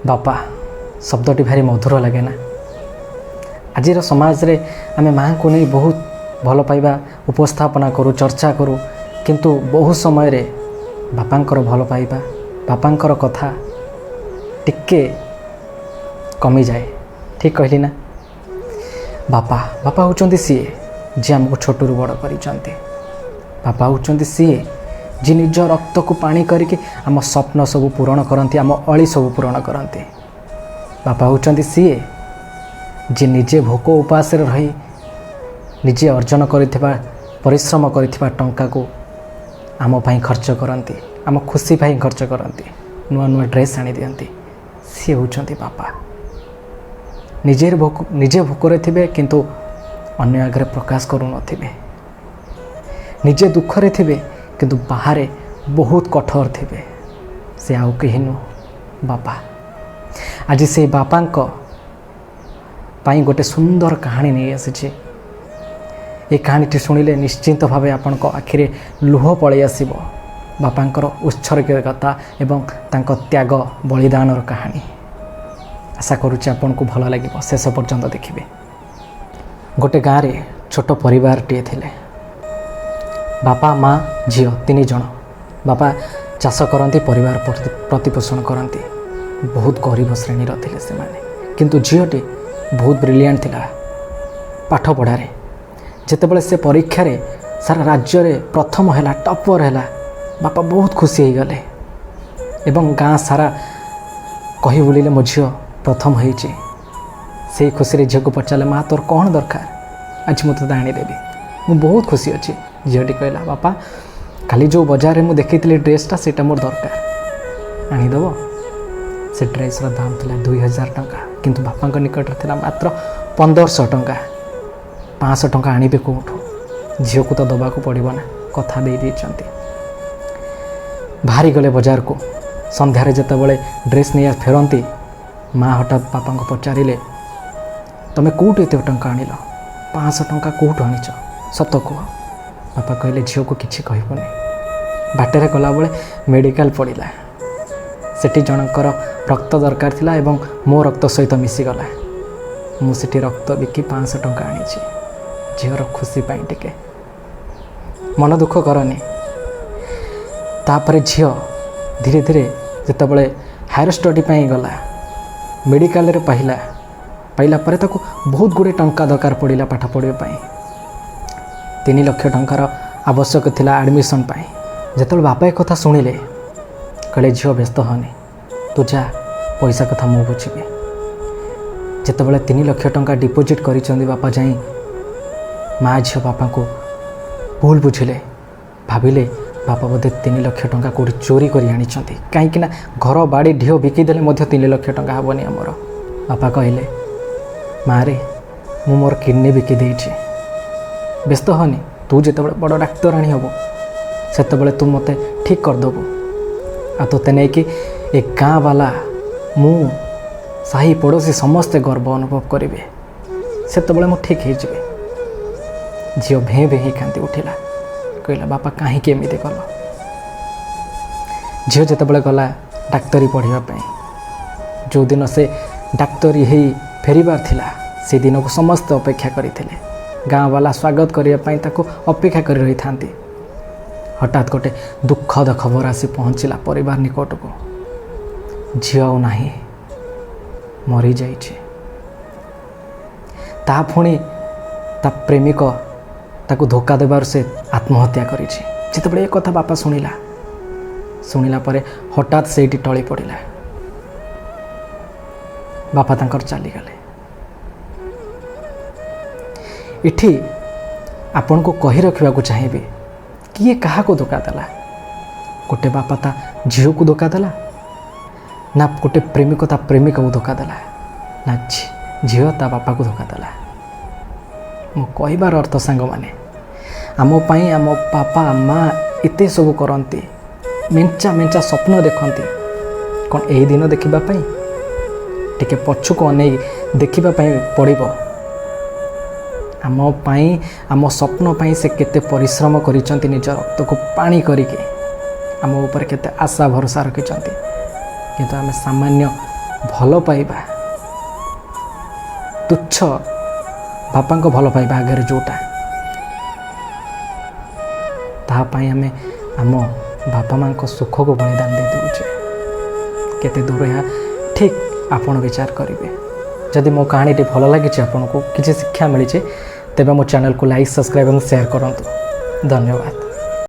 ବାପା ଶବ୍ଦଟି ଭାରି ମଧୁର ଲାଗେ ନା? ଆଜିର ସମାଜରେ ଆମେ ମାଆଙ୍କୁ ନେଇ ବହୁତ ଭଲ ପାଇବା ଉପସ୍ଥାପନା କରୁ, ଚର୍ଚ୍ଚା କରୁ, କିନ୍ତୁ ବହୁ ସମୟରେ ବାପାଙ୍କର ଭଲ ପାଇବା, ବାପାଙ୍କର କଥା ଟିକେ କମିଯାଏ। ଠିକ୍ କହିଲି ନା? ବାପା, ବାପା ହେଉଛନ୍ତି ସିଏ ଯିଏ ଆମକୁ ଛୋଟରୁ ବଡ଼ କରିଛନ୍ତି। ବାପା ହେଉଛନ୍ତି ସିଏ ଯିଏ ନିଜ ରକ୍ତକୁ ପାଣି କରିକି ଆମ ସ୍ୱପ୍ନ ସବୁ ପୂରଣ କରନ୍ତି, ଆମ ଅଳି ସବୁ ପୂରଣ କରନ୍ତି। ବାପା ହେଉଛନ୍ତି ସିଏ ଯିଏ ନିଜେ ଭୋକ ଉପାସରେ ରହି ନିଜେ ଅର୍ଜନ କରିଥିବା, ପରିଶ୍ରମ କରିଥିବା ଟଙ୍କାକୁ ଆମ ପାଇଁ ଖର୍ଚ୍ଚ କରନ୍ତି, ଆମ ଖୁସି ପାଇଁ ଖର୍ଚ୍ଚ କରନ୍ତି, ନୂଆ ନୂଆ ଡ୍ରେସ୍ ଆଣି ଦିଅନ୍ତି। ସିଏ ହେଉଛନ୍ତି ବାପା। ନିଜେ ଭୋକ, ନିଜେ ଭୋକରେ ଥିବେ କିନ୍ତୁ ଅନ୍ୟ ଆଗରେ ପ୍ରକାଶ କରୁନଥିବେ। ନିଜେ ଦୁଃଖରେ ଥିବେ କିନ୍ତୁ ବାହାରେ ବହୁତ କଠୋର ଥିବେ। ସେ ଆଉ କେହି ନୁହଁ, ବାପା। ଆଜି ସେଇ ବାପାଙ୍କ ପାଇଁ ଗୋଟେ ସୁନ୍ଦର କାହାଣୀ ନେଇ ଆସିଛି। ଏ କାହାଣୀଟି ଶୁଣିଲେ ନିଶ୍ଚିନ୍ତ ଭାବେ ଆପଣଙ୍କ ଆଖିରେ ଲୁହ ପଳେଇ ଆସିବ। ବାପାଙ୍କର ଉତ୍ସର୍ଗିକତା ଏବଂ ତାଙ୍କ ତ୍ୟାଗ ବଳିଦାନର କାହାଣୀ। ଆଶା କରୁଛି ଆପଣଙ୍କୁ ଭଲ ଲାଗିବ, ଶେଷ ପର୍ଯ୍ୟନ୍ତ ଦେଖିବେ। ଗୋଟେ ଗାଁରେ ଛୋଟ ପରିବାରଟିଏ ଥିଲେ। ବାପା, ମା, ଝିଅ, ତିନି ଜଣ। ବାପା ଚାଷ କରନ୍ତି, ପରିବାର ପ୍ରତିପୋଷଣ କରନ୍ତି। ବହୁତ ଗରିବ ଶ୍ରେଣୀର ଥିଲେ ସେମାନେ, କିନ୍ତୁ ଝିଅଟି ବହୁତ ବ୍ରିଲିଆଣ୍ଟ ଥିଲା ପାଠ ପଢ଼ାରେ। ଯେତେବେଳେ ସେ ପରୀକ୍ଷାରେ ସାରା ରାଜ୍ୟରେ ପ୍ରଥମ ହେଲା, ଟପର ହେଲା, ବାପା ବହୁତ ଖୁସି ହେଇଗଲେ ଏବଂ ଗାଁ ସାରା କହି ବୁଲିଲେ, ମୋ ଝିଅ ପ୍ରଥମ ହେଇଛି। ସେଇ ଖୁସିରେ ଝିଅକୁ ପଚାରିଲେ, ମା, ତୋର କ'ଣ ଦରକାର? ଆଜି ମୁଁ ତୋତେ ଆଣିଦେବି, ମୁଁ ବହୁତ ଖୁସି ଅଛି। ଝିଅଟି କହିଲା, ବାପା, କାଲି ଯେଉଁ ବଜାରରେ ମୁଁ ଦେଖିଥିଲି ଡ୍ରେସ୍ଟା, ସେଇଟା ମୋର ଦରକାର, ଆଣିଦେବ? ସେ ଡ୍ରେସ୍ର ଦାମ ଥିଲା 2000 ଟଙ୍କା, କିନ୍ତୁ ବାପାଙ୍କ ନିକଟରେ ଥିଲା ମାତ୍ର 1500 ଟଙ୍କା। 500 ଟଙ୍କା ଆଣିବେ କେଉଁଠୁ? ଝିଅକୁ ତ ଦେବାକୁ ପଡ଼ିବ ନା, କଥା ଦେଇ ଦେଇଛନ୍ତି। ବାହାରି ଗଲେ ବଜାରକୁ। ସନ୍ଧ୍ୟାରେ ଯେତେବେଳେ ଡ୍ରେସ୍ ନେଇ ଫେରନ୍ତି, ମା ହଠାତ୍ ବାପାଙ୍କୁ ପଚାରିଲେ, ତୁମେ କେଉଁଠୁ ଏତେ ଟଙ୍କା ଆଣିଲ? 500 ଟଙ୍କା କେଉଁଠୁ ଆଣିଛ, ସତ କୁହ। ବାପା କହିଲେ, ଝିଅକୁ କିଛି କହିବୁନି। ବାଟରେ ଗଲାବେଳେ ମେଡ଼ିକାଲ ପଡ଼ିଲା। ସେଠି ଜଣଙ୍କର ରକ୍ତ ଦରକାର ଥିଲା ଏବଂ ମୋ ରକ୍ତ ସହିତ ମିଶିଗଲା। ମୁଁ ସେଠି ରକ୍ତ ବିକି 500 ଟଙ୍କା ଆଣିଛି ଝିଅର ଖୁସି ପାଇଁ। ଟିକେ ମନ ଦୁଃଖ କରନି। ତାପରେ ଝିଅ ଧୀରେ ଧୀରେ ଯେତେବେଳେ ହାୟର ଷ୍ଟଡ଼ି ପାଇଁ ଗଲା, ମେଡ଼ିକାଲରେ ପାଇଲା। ପାଇଲା ପରେ ତାକୁ ବହୁତ ଗୁଡ଼ିଏ ଟଙ୍କା ଦରକାର ପଡ଼ିଲା ପାଠ ପଢ଼ିବା ପାଇଁ। 3 ଲକ୍ଷ ଟଙ୍କାର ଆବଶ୍ୟକ ଥିଲା ଆଡ଼ମିସନ୍ ପାଇଁ। ଯେତେବେଳେ ବାପା ଏ କଥା ଶୁଣିଲେ, କହିଲେ, ଝିଅ, ବ୍ୟସ୍ତ ହନି, ତୁ ଯା, ପଇସା କଥା ମୁଁ ବୁଝିବି। ଯେତେବେଳେ 3 ଲକ୍ଷ ଟଙ୍କା ଡିପୋଜିଟ୍ କରିଛନ୍ତି ବାପା ଯାଇ, ମା ଝିଅ ବାପାଙ୍କୁ ଭୁଲ ବୁଝିଲେ। ଭାବିଲେ ବାପା ବୋଧେ 3 ଲକ୍ଷ ଟଙ୍କା କେଉଁଠି ଚୋରି କରି ଆଣିଛନ୍ତି, କାହିଁକିନା ଘର ବାଡ଼ି ଢିଅ ବିକିଦେଲେ ମଧ୍ୟ 3 ଲକ୍ଷ ଟଙ୍କା ହେବନି ଆମର। ବାପା କହିଲେ, ମାରେ, ମୁଁ ମୋର କିଡ଼ନୀ ବିକି ଦେଇଛି। ବ୍ୟସ୍ତ ହନି, ତୁ ଯେତେବେଳେ ବଡ଼ ଡାକ୍ତରାଣୀ ହେବୁ, ସେତେବେଳେ ତୁ ମୋତେ ଠିକ୍ କରିଦେବୁ ଆଉ ତୋତେ ନେଇକି ଏ ଗାଁ ବାଲା, ମୁଁ, ସାହି ପଡ଼ୋଶୀ ସମସ୍ତେ ଗର୍ବ ଅନୁଭବ କରିବେ। ସେତେବେଳେ ମୁଁ ଠିକ୍ ହେଇଯିବି। ଝିଅ ଭେଁ ଭେଁ ହେଇ କାନ୍ଦି ଉଠିଲା। କହିଲା, ବାପା, କାହିଁକି ଏମିତି କଲ? ଝିଅ ଯେତେବେଳେ ଗଲା ଡାକ୍ତରୀ ପଢ଼ିବା ପାଇଁ, ଯେଉଁଦିନ ସେ ଡାକ୍ତରୀ ହେଇ ଫେରିବାର ଥିଲା, ସେ ଦିନକୁ ସମସ୍ତେ ଅପେକ୍ଷା କରିଥିଲେ। ଗାଁବାଲା ସ୍ୱାଗତ କରିବା ପାଇଁ ତାକୁ ଅପେକ୍ଷା କରି ରହିଥାନ୍ତି। ହଠାତ୍ ଗୋଟେ ଦୁଃଖଦ ଖବର ଆସି ପହଞ୍ଚିଲା ପରିବାର ନିକଟକୁ। ଝିଅ ଆଉ ନାହିଁ, ମରିଯାଇଛି। ତା ପୁଣି ତା ପ୍ରେମିକ ତାକୁ ଧୋକା ଦେବାରୁ ସେ ଆତ୍ମହତ୍ୟା କରିଛି। ଯେତେବେଳେ ଏ କଥା ବାପା ଶୁଣିଲା, ଶୁଣିଲା ପରେ ହଠାତ୍ ସେଇଠି ଟଳି ପଡ଼ିଲା। ବାପା ତାଙ୍କର ଚାଲିଗଲେ। ଏଠି ଆପଣଙ୍କୁ କହି ରଖିବାକୁ ଚାହିଁବି, କିଏ କାହାକୁ ଧୋକା ଦେଲା? ଗୋଟେ ବାପା ତା ଝିଅକୁ ଧୋକା ଦେଲା ନା ଗୋଟେ ପ୍ରେମିକ ତା ପ୍ରେମିକାକୁ ଧୋକା ଦେଲା ନା ଝିଅ ତା ବାପାକୁ ଧୋକା ଦେଲା? ମୁଁ କହିବାର ଅର୍ଥ ସାଙ୍ଗମାନେ, ଆମ ପାଇଁ ଆମ ବାପା ମା ଏତେ ସବୁ କରନ୍ତି, ମେଞ୍ଚା ମେଞ୍ଚା ସ୍ୱପ୍ନ ଦେଖନ୍ତି। କ'ଣ ଏହି ଦିନ ଦେଖିବା ପାଇଁ? ଟିକେ ପଛକୁ ଅନେଇ ଦେଖିବା ପାଇଁ ପଡ଼ିବ। ଆମ ପାଇଁ, ଆମ ସ୍ୱପ୍ନ ପାଇଁ ସେ କେତେ ପରିଶ୍ରମ କରିଛନ୍ତି, ନିଜ ରକ୍ତକୁ ପାଣି କରିକି ଆମ ଉପରେ କେତେ ଆଶା ଭରସା ରଖିଛନ୍ତି। କିନ୍ତୁ ଆମେ ସାମାନ୍ୟ ଭଲ ପାଇବା ତୁଚ୍ଛ ବାପାଙ୍କ ଭଲ ପାଇବା ଆଗରେ ଯେଉଁଟା, ତାହା ପାଇଁ ଆମେ ଆମ ବାପା ମାଆଙ୍କ ସୁଖକୁ ବଳିଦାନ ଦେଇ ଦେଉଛେ। କେତେ ଦୂର ଏହା ଠିକ୍, ଆପଣ ବିଚାର କରିବେ। ଯଦି ମୋ କାହାଣୀଟି ଭଲ ଲାଗିଛି, ଆପଣଙ୍କୁ କିଛି ଶିକ୍ଷା ମିଳିଛି, ତେବେ ମୋ ଚ୍ୟାନେଲକୁ ଲାଇକ୍, ସବସ୍କ୍ରାଇବ୍ ଏବଂ ସେୟାର କରନ୍ତୁ। ଧନ୍ୟବାଦ।